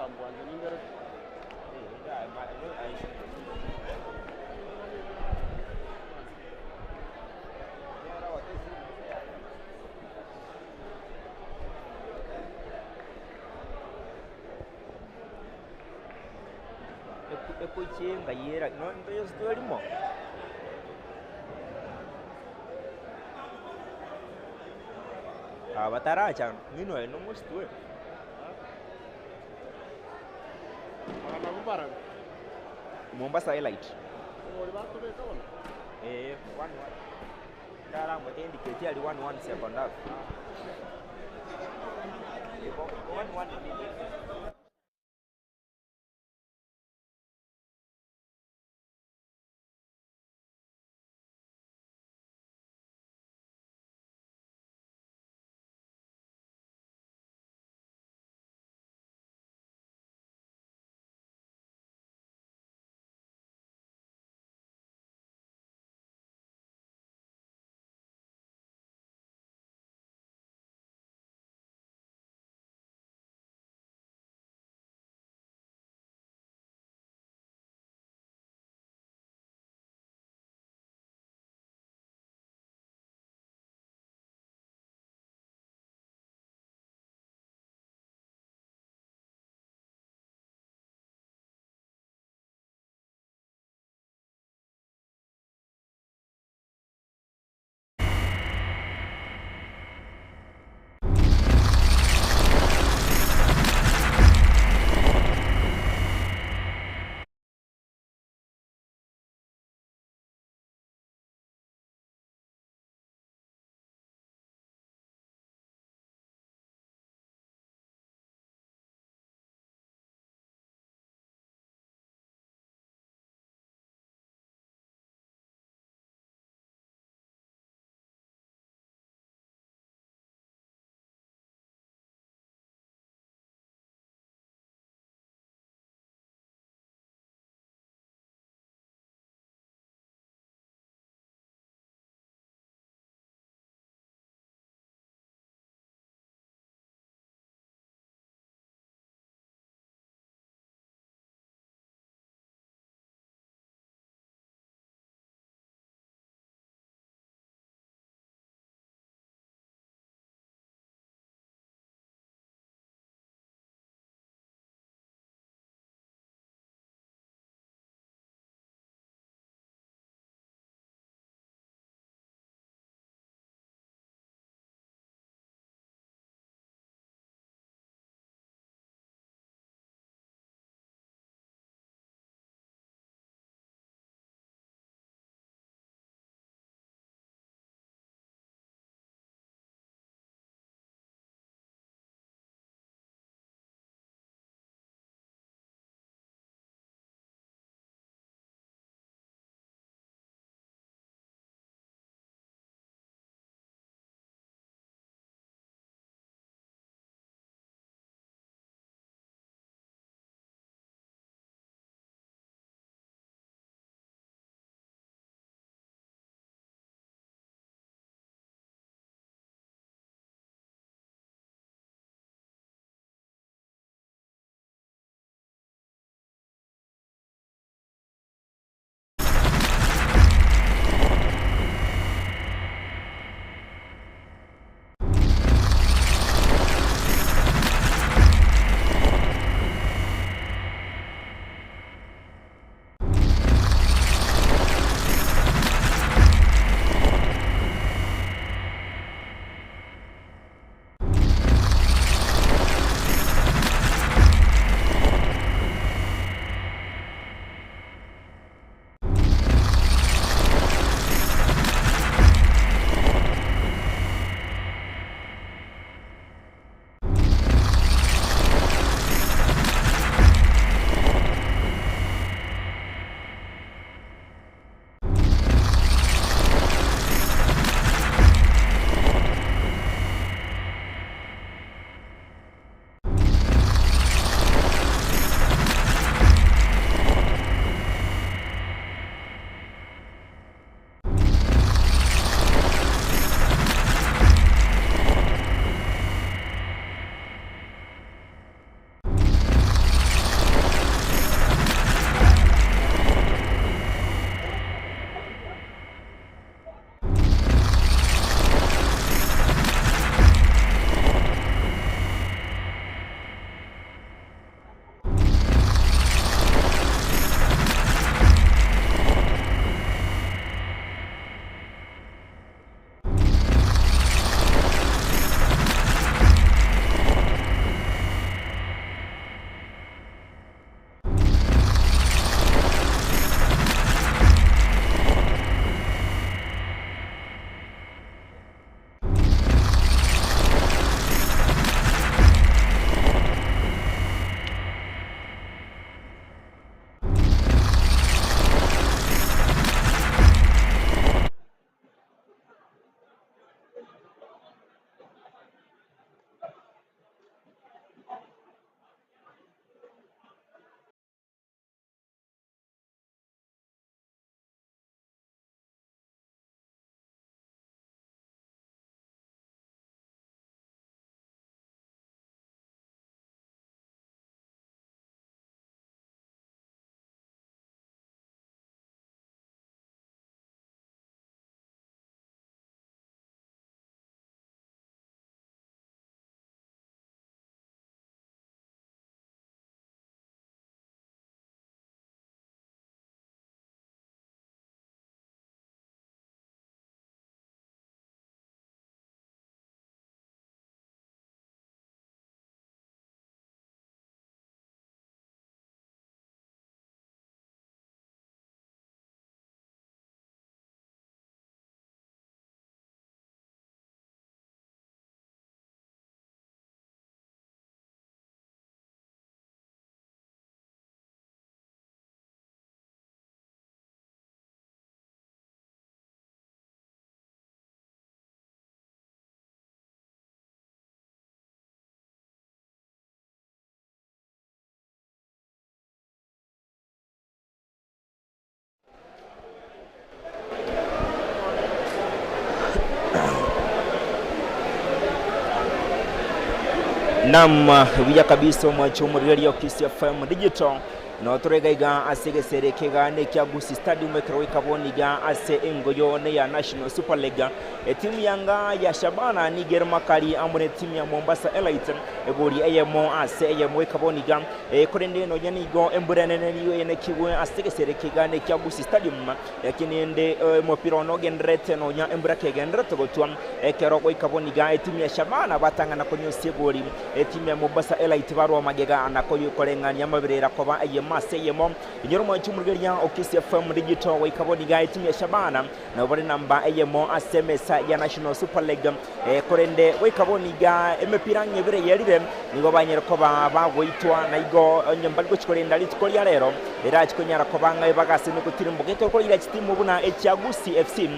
Ogosambwa inche nimberete. Ekoichenga yera ntoyositwerimo. Aba bataracha ng'ina oye nomositwe. Aba nabwo barabwo. Mombasa Elite. Obori bakobeka bono. Eh, 1-1. Ndarambote indicate ari 1-1 second half. 1-1. Naam, buya kabisa omwanche omorigereria o Kisii FM Digital. Notore iga iga ase egesere eke iga nekia Gusii Stadium ekero goika bono iga ase engoyo ne ya National Super League. Etimu yanga ya Shabana nigo ere makari amo ne etimu ya Mombasa Elite egori eyemo ase eyemo goika bono iga. Korende nonya nigo embura enene nigo eyenekigwe ase egesere eke iga nekia Gusii Stadium. Lakini ende omopira one ogendererete nonya embura kegendererete gotwa, ekero goika bono iga etimu ya Shabana batang'ana konyosia egoli, etimu ya Mombasa Elite barwa magega na koreng'ania amaberera koba eyemo ase eyemo. Inyora omwanchi omorigereria o Kisii FM Digital goika bono iga etimu ya Shabana nabo bare namba eyemo ase emesa ya National Super League. Korende goika bono iga emepira ang'e ebere yerire nigo banyare koba bagoitwa na igo onye mbari gochia korenda rituko ria rero erachie konyara koba ng'a bagasaine gotirimboka ekero koira chitimu buna echia Gusii FC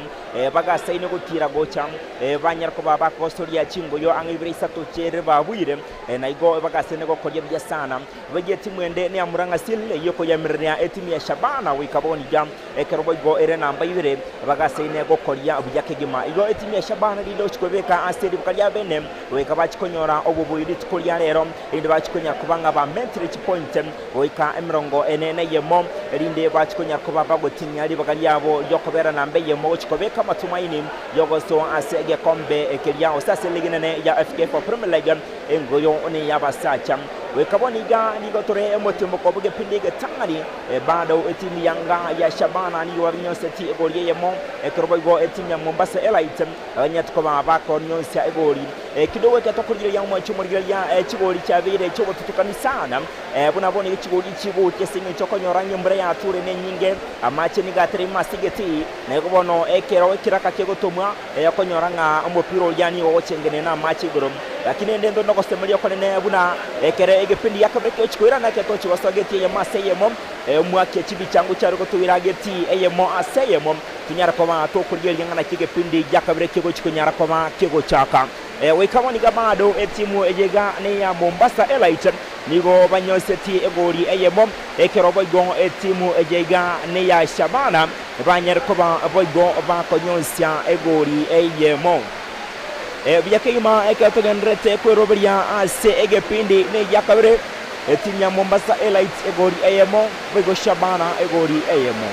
bagasaine gotiira gocha banyare koba bakogosoria chingoyo ang'e ibere isato chiere babuire na igo bagasaine gokoria buya sana. Boigo etimu ende neya Murang'a Seal eyio ekoyamererania etimu ya Shabana goika bono iga. Ekero boigo ere namba ibere, bagasaine gokoria buya kegima. Igo etimu ya Shabana rinde gochia kwebeka ase ribuka ria bene, goika bachie konyora obobui rituko ria rero, erinde bachie konyara koba ng'a bamentire chipoint goika emerongo ene na eyemo, erinde bachie konyara koba bagotinyia ribaga riabo ri'okobera namba eyemo gochia kobeka amatumaini y'ogosoa ase egekombe keria gose ase eligi enene ya FKF Premier League engoyo ney'abasacha. Goika bono iga nigo tore omotimboko bw'egepindi egetang'ani. Bado etimu ya nga ya Shabana nigo babinyonseti egori eyemo, ekero boigo etimu ya Mombasa Elite banyarete koba bakonyonsia egori. Kidogo ekero tokorigereria omwancho omorigereria chigori chiabeire chiogotutukani sana, buna bono iga chigori chigocha ase eng'encho okonyora ng'a embura yature nenyinge, amache nigo aterema ase egetii, na igo bono ekero ekeraka kegotomwa okonyora ng'a omopira oria nigo ogochengenena namache igoro. Lakini rende ntore nogosemeria okonene buna ekero egepindi gia kabere kegochia koirana ekero togochia gosoa geti eyemo ase eyemo, omwake chibichangu chiare gotoira geti eyemo ase eyemo, tonyare koba tokorigereria ng'a naki egepindi gia kabere kegochia konyara koba kegochaka. Goika bono iga bado etimu eye iga neya Mombasa Elite nigo banyosetie egori eyemo, ekero boigo etimu eye iga neya Shabana banyare koba boigo bakonyosia egori eyemo. Buya kegima ekero togendererete kweroberia ase egepindi negia kabere, etimu ya Mombasa Elite egori eyemo, boigo Shabana egori eyemo.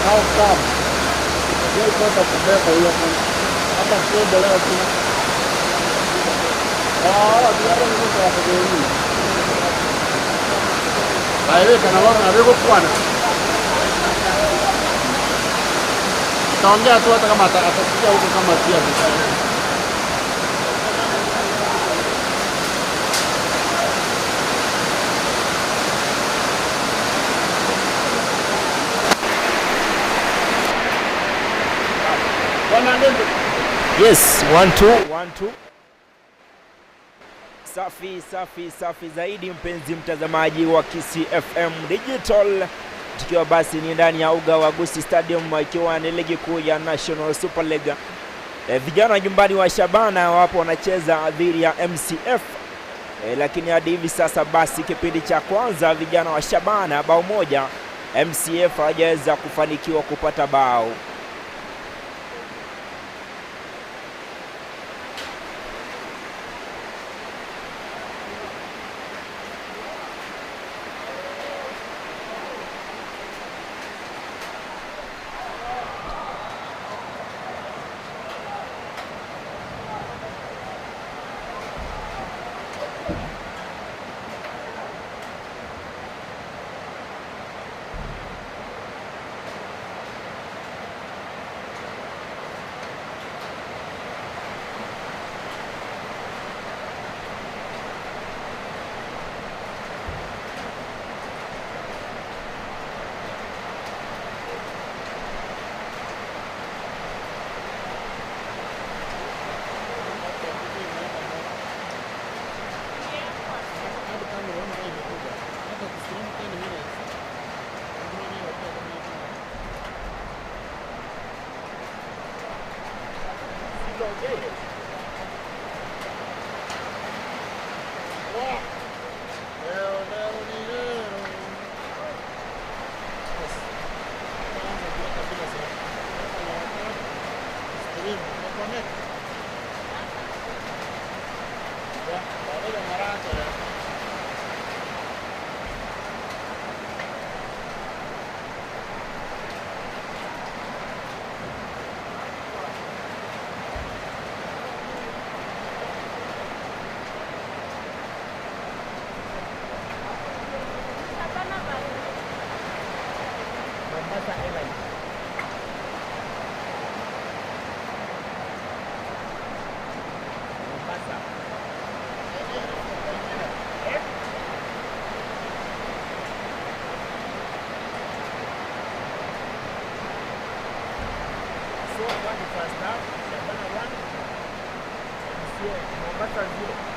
How come? Sijaipata kubeba hiyo hata kebo leo tuna. Ah, biara ni mtu akageni. Baile kana wao na rego kwana. Ataongea tu hata kama atasikia huko kama pia. Bwana Ngendo. Yes, 1 2 1 2. Safi safi safi zaidi, mpenzi mtazamaji wa Kisii FM Digital, tukiwa basi ni ndani ya uga wa Gusii Stadium, ikiwa ni ligi kuu ya National Super League. Vijana wa nyumbani wa Shabana wapo wanacheza dhidi ya MCF. Lakini hadi hivi sasa basi kipindi cha kwanza vijana wa Shabana bao moja, MCF hawajaweza kufanikiwa kupata bao. Leo leo ni leo. Yes. Kwanza kuweka bila sababu. Stream, connect. Ya, baada ya marato ya. Mombasa Airlines. Mombasa. So one first half, Shabana 1, MCA, Mombasa 0.